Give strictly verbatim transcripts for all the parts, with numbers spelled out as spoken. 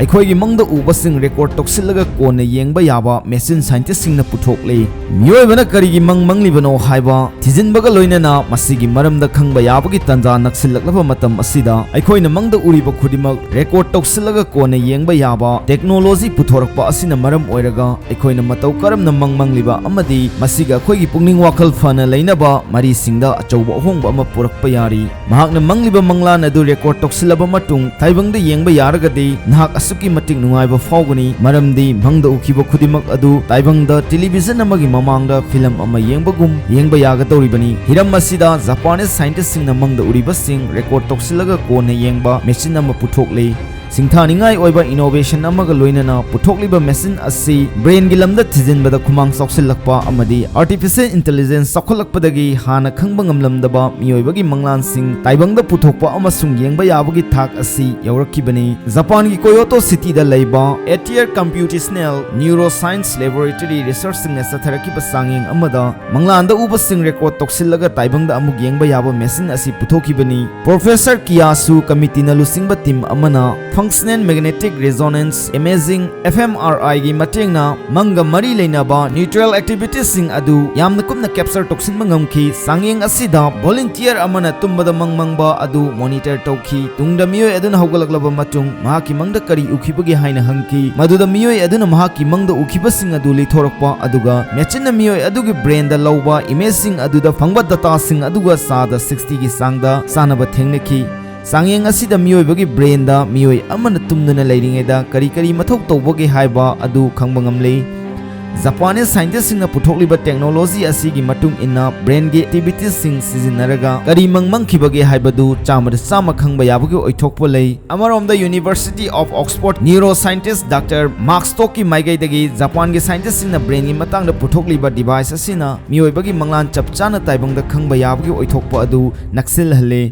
ꯑꯩꯈꯣꯏꯒꯤ ꯃꯪꯗ ꯎꯕꯁꯤꯡ record ꯇꯧꯁꯤꯜꯂꯒ ꯀꯣꯟꯅ ꯌꯦꯡꯕ ꯌꯥꯕ machine scientistꯁꯤꯡꯅ ꯄꯨꯊꯣꯛꯂꯤ꯫ ꯃꯤꯑꯣꯏꯕꯅ ꯀꯔꯤꯒꯤ ꯃꯪ ꯃꯪꯂꯤꯕꯅꯣ ꯍꯥꯏꯕ ꯊꯤꯖꯤꯟꯕꯒ ꯂꯣꯏꯅꯅ ꯃꯁꯤꯒꯤ ꯃꯔꯝꯗ ꯈꯪꯕ ꯌꯥꯕꯒꯤ ꯇꯥꯟꯖꯥ ꯅꯛꯁꯤꯜꯂꯛꯂꯕ ꯃꯇꯝ ꯑꯁꯤꯗ, ꯑꯩꯈꯣꯏꯅ ꯃꯪꯗ ꯎꯔꯤꯕ ꯈꯨꯗꯤꯡꯃꯛ record ꯇꯧꯁꯤꯜꯂꯒ ꯀꯣꯟꯅ ꯌꯦꯡꯕ ꯌꯥꯕ technology ꯄꯨꯊꯣꯔꯛꯄ ꯑꯁꯤꯅ ꯃꯔꯝ ꯑꯣꯏꯔꯒ, ꯑꯩꯈꯣꯏꯅ ꯃꯇꯧ ꯀꯔꯝꯅ ꯃꯪ ꯃꯪꯂꯤꯕ ꯑꯃꯗꯤ ꯃꯁꯤꯒ ꯑꯩꯈꯣꯏꯒꯤ ꯄꯨꯛꯅꯤꯡ ꯋꯥꯈꯜ ꯐꯅ ꯂꯩꯅꯕ ꯃꯔꯤꯁꯤꯡꯗ ꯑꯆꯧꯕ ꯑꯍꯣꯡꯕ ꯑꯃ ꯄꯨꯔꯛꯄ ꯌꯥꯔꯤ꯫ ꯃꯍꯥꯛꯅ ꯃꯪꯂꯤꯕ ꯃꯪꯂꯥꯟ ꯑꯗꯨ record ꯇꯧꯁꯤꯜꯂꯕ ꯃꯇꯨꯡ ꯇꯥꯏꯕꯪꯗ ꯌꯦꯡꯕ ꯌꯥꯔꯒꯗꯤ, ꯅꯍꯥꯛ ꯑꯁꯨꯛꯀꯤ ꯃꯇꯤꯛ ꯅꯨꯡꯉꯥꯏꯕ ꯐꯥꯎꯒꯅꯤ, ꯃꯔꯝꯗꯤ ꯃꯪꯗ ꯎꯈꯤꯕ ꯈꯨꯗꯤꯡꯃꯛ ꯑꯗꯨ ꯇꯥꯏꯕꯪꯗ television ꯑꯃꯒꯤ ꯃꯃꯥꯡꯗ film ꯑꯃ ꯌꯦꯡꯕꯒꯨꯝ ꯌꯦꯡꯕ ꯌꯥꯒꯗꯧꯔꯤꯕꯅꯤ꯫ ꯍꯤꯔꯝ ꯑꯁꯤꯗ Japanese scientistꯁꯤꯡꯅ ꯃꯪꯗ ꯎꯔꯤꯕꯁꯤꯡ record ꯇꯧꯁꯤꯜꯂꯒ ꯀꯣꯟꯅ ꯌꯦꯡꯕ machine ꯑꯃ ꯄꯨꯊꯣꯛꯂꯤ꯫ ꯁꯤꯡꯊꯥꯅꯤꯡꯉꯥꯏ ꯑꯣꯏꯕ innovation ꯑꯃꯒ ꯂꯣꯏꯅꯅ ꯄꯨꯊꯣꯛꯂꯤꯕ machine ꯑꯁꯤ brainꯒꯤ ꯂꯝꯗ ꯊꯤꯖꯤꯟꯕꯗ ꯈꯨꯃꯥꯡ ꯆꯥꯎꯁꯤꯜꯂꯛꯄ ꯑꯃꯗꯤ artificial intelligence ꯆꯥꯎꯈꯠꯂꯛꯄꯗꯒꯤ ꯍꯥꯟꯅ ꯈꯪꯕ ꯉꯝꯂꯝꯗꯕ ꯃꯤꯑꯣꯏꯕꯒꯤ ꯃꯪꯂꯥꯟꯁꯤꯡ ꯇꯥꯏꯕꯪꯗ ꯄꯨꯊꯣꯛꯄ ꯑꯃꯁꯨꯡ ꯌꯦꯡꯕ ꯌꯥꯕꯒꯤ ꯊꯥꯛ ꯑꯁꯤ ꯌꯧꯔꯛꯈꯤꯕꯅꯤ꯫ ꯖꯄꯥꯟꯒꯤ Kyoto cityꯗ ꯂꯩꯕ Aether Computational Neuroscience Laboratory researchꯁꯤꯡꯅ ꯆꯠꯊꯔꯛꯈꯤꯕ ꯆꯥꯡꯌꯦꯡ ꯑꯃꯗ ꯃꯪꯂꯥꯟꯗ ꯎꯕꯁꯤꯡ record ꯇꯧꯁꯤꯜꯂꯒ ꯇꯥꯏꯕꯪꯗ ꯑꯃꯨꯛ ꯌꯦꯡꯕ ꯌꯥꯕ machine ꯑꯁꯤ ꯄꯨꯊꯣꯛꯈꯤꯕꯅꯤ꯫ Professor Kiyasu committeeꯅ ꯂꯨꯆꯤꯡꯕ team ꯑꯃꯅ functional magnetic resonance imaging, fMRIꯒꯤ ꯃꯇꯦꯡꯅ ꯃꯪꯒ ꯃꯔꯤ ꯂꯩꯅꯕ neutral activitiesꯁꯤꯡ ꯑꯗꯨ ꯌꯥꯝꯅ ꯀꯨꯞꯅ capture ꯇꯧꯁꯤꯟꯕ ꯉꯝꯈꯤ꯫ ꯆꯥꯡꯌꯦꯡ ꯑꯁꯤꯗ volunteer ꯑꯃꯅ ꯇꯨꯝꯕꯗ ꯃꯪ ꯃꯪꯕ ꯑꯗꯨ monitor ꯇꯧꯈꯤ꯫ ꯇꯨꯡꯗ ꯃꯤꯑꯣꯏ ꯑꯗꯨꯅ ꯍꯧꯒꯠꯂꯛꯂꯕ ꯃꯇꯨꯡ ꯃꯍꯥꯛꯀꯤ ꯃꯪꯗ ꯀꯔꯤ ꯎꯈꯤꯕꯒꯦ ꯍꯥꯏꯅ ꯍꯪꯈꯤ꯫ ꯃꯗꯨꯗ ꯃꯤꯑꯣꯏ ꯑꯗꯨꯅ ꯃꯍꯥꯛꯀꯤ ꯃꯪꯗ ꯎꯈꯤꯕꯁꯤꯡ ꯑꯗꯨ ꯂꯤꯊꯣꯔꯛꯄ ꯑꯗꯨꯒ machineꯅ ꯃꯤꯑꯣꯏ ꯑꯗꯨꯒꯤ brainꯗ ꯂꯧꯕ imageꯁꯤꯡ ꯑꯗꯨꯗ ꯐꯪꯕ dataꯁꯤꯡ ꯑꯗꯨꯒ ꯆꯥꯗ sixtyꯒꯤ ꯆꯥꯡꯗ ꯆꯥꯟꯅꯕ ꯊꯦꯡꯅꯈꯤ꯫ ꯆꯥꯡꯌꯦꯡ ꯑꯁꯤꯗ ꯃꯤꯑꯣꯏꯕꯒꯤ brainꯗ ꯃꯤꯑꯣꯏ ꯑꯃꯅ ꯇꯨꯝꯗꯨꯅ ꯂꯩꯔꯤꯉꯩꯗ ꯀꯔꯤ ꯀꯔꯤ ꯃꯊꯧ ꯇꯧꯕꯒꯦ ꯍꯥꯏꯕ ꯑꯗꯨ ꯈꯪꯕ ꯉꯝꯂꯦ꯫ Japanese scientistꯁꯤꯡꯅ ꯄꯨꯊꯣꯛꯂꯤꯕ technology ꯑꯁꯤꯒꯤ ꯃꯇꯨꯡ ꯏꯟꯅ brainꯒꯤ activitiesꯁꯤꯡ ꯁꯤꯖꯤꯟꯅꯔꯒ ꯀꯔꯤ ꯃꯪ ꯃꯪꯈꯤꯕꯒꯦ ꯍꯥꯏꯕꯗꯨ ꯆꯥꯝꯃꯗ ꯆꯥꯝꯃ ꯈꯪꯕ ꯌꯥꯕꯒꯤ ꯑꯣꯏꯊꯣꯛꯄ ꯂꯩ꯫ ꯑꯃꯔꯣꯝꯗ University of Oxford neuroscientist Doctor Mark Stokesꯀꯤ ꯃꯥꯏꯀꯩꯗꯒꯤ ꯖꯄꯥꯟꯒꯤ scientistꯁꯤꯡꯅ brainꯒꯤ ꯃꯇꯥꯡꯗ ꯄꯨꯊꯣꯛꯂꯤꯕ device ꯑꯁꯤꯅ ꯃꯤꯑꯣꯏꯕꯒꯤ ꯃꯪꯂꯥꯟ ꯆꯞ ꯆꯥꯅ ꯇꯥꯏꯕꯪꯗ ꯈꯪꯕ ꯌꯥꯕꯒꯤ ꯑꯣꯏꯊꯣꯛꯄ ꯑꯗꯨ ꯅꯛꯁꯤꯜꯍꯜꯂꯤ꯫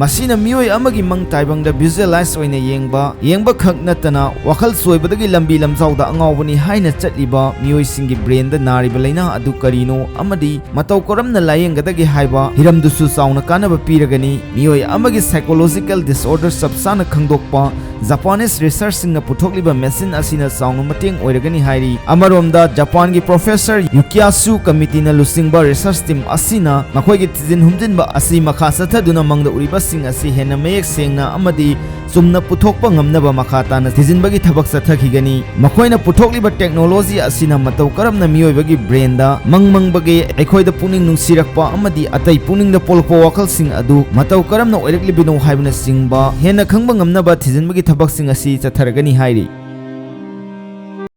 ꯃꯁꯤꯅ ꯃꯤꯑꯣꯏ ꯑꯃꯒꯤ ꯃꯪ ꯇꯥꯏꯕꯪꯗ visualize ꯑꯣꯏꯅ ꯌꯦꯡꯕ, ꯌꯦꯡꯕ ꯈꯛ ꯅꯠꯇꯅ ꯋꯥꯈꯜ ꯆꯣꯏꯕꯗꯒꯤ ꯂꯝꯕꯤ ꯂꯝꯖꯥꯎꯗ ꯑꯉꯥꯎꯕꯅꯤ ꯍꯥꯏꯅ ꯆꯠꯂꯤꯕ ꯃꯤꯑꯣꯏꯁꯤꯡꯒꯤ brainꯗ ꯅꯥꯔꯤꯕ ꯂꯥꯏꯅꯥ ꯑꯗꯨ ꯀꯔꯤꯅꯣ ꯑꯃꯗꯤ ꯃꯇꯧ ꯀꯔꯝꯅ ꯂꯥꯌꯦꯡꯒꯗꯒꯦ ꯍꯥꯏꯕ ꯍꯤꯔꯝꯗꯨꯁꯨ ꯆꯥꯎꯅ ꯀꯥꯟꯅꯕ ꯄꯤꯔꯒꯅꯤ꯫ ꯃꯤꯑꯣꯏ ꯑꯃꯒꯤ psychological disorder ꯆꯞ ꯆꯥꯅ ꯈꯪꯗꯣꯛꯄ, Japanese researchꯁꯤꯡꯅ ꯄꯨꯊꯣꯛꯂꯤꯕ machine ꯑꯁꯤꯅ ꯆꯥꯎꯅ ꯃꯇꯦꯡ ꯑꯣꯏꯔꯒꯅꯤ ꯍꯥꯏꯔꯤ꯫ ꯑꯃꯔꯣꯝꯗ, ꯖꯄꯥꯟꯒꯤ professor Yukiyasu committeeꯅ ꯂꯨꯆꯤꯡꯕ research team ꯑꯁꯤꯅ ꯃꯈꯣꯏꯒꯤ ꯊꯤꯖꯤꯟ ꯍꯨꯝꯖꯤꯟꯕ ꯑꯁꯤ ꯃꯈꯥ ꯆꯠꯊꯗꯨꯅ ꯃꯪꯗ ꯎꯔꯤꯕꯁꯤꯡ ꯑꯁꯤ ꯍꯦꯟꯅ ꯃꯌꯦꯛ ꯁꯦꯡꯅ ꯑꯃꯗꯤ ꯆꯨꯝꯅ ꯄꯨꯊꯣꯛꯄ ꯉꯝꯅꯕ ꯃꯈꯥ ꯇꯥꯅ ꯊꯤꯖꯤꯟꯕꯒꯤ ꯊꯕꯛ ꯆꯠꯊꯈꯤꯒꯅꯤ꯫ ꯃꯈꯣꯏꯅ ꯄꯨꯊꯣꯛꯂꯤꯕ technology ꯑꯁꯤꯅ ꯃꯇꯧ ꯀꯔꯝꯅ ꯃꯤꯑꯣꯏꯕꯒꯤ brainꯗ ꯃꯪ ꯃꯪꯕꯒꯦ, ꯑꯩꯈꯣꯏꯗ ꯄꯨꯛꯅꯤꯡ ꯅꯨꯡꯁꯤꯔꯛꯄ ꯑꯃꯗꯤ ꯑꯇꯩ ꯄꯨꯛꯅꯤꯡꯗ ꯄꯣꯛꯂꯛꯄ ꯋꯥꯈꯜꯁꯤꯡ ꯑꯗꯨ ꯃꯇꯧ ꯀꯔꯝꯅ ꯑꯣꯏꯔꯛꯂꯤꯕꯅꯣ ꯍꯥꯏꯕꯅꯆꯤꯡꯕ ꯍꯦꯟꯅ ꯈꯪꯕ ꯉꯝꯅꯕ ꯊꯤꯖꯤꯟꯕꯒꯤ ꯊꯕꯛꯁꯤꯡ ꯑꯁꯤ ꯆꯠꯊꯔꯒꯅꯤ ꯍꯥꯏꯔꯤ꯫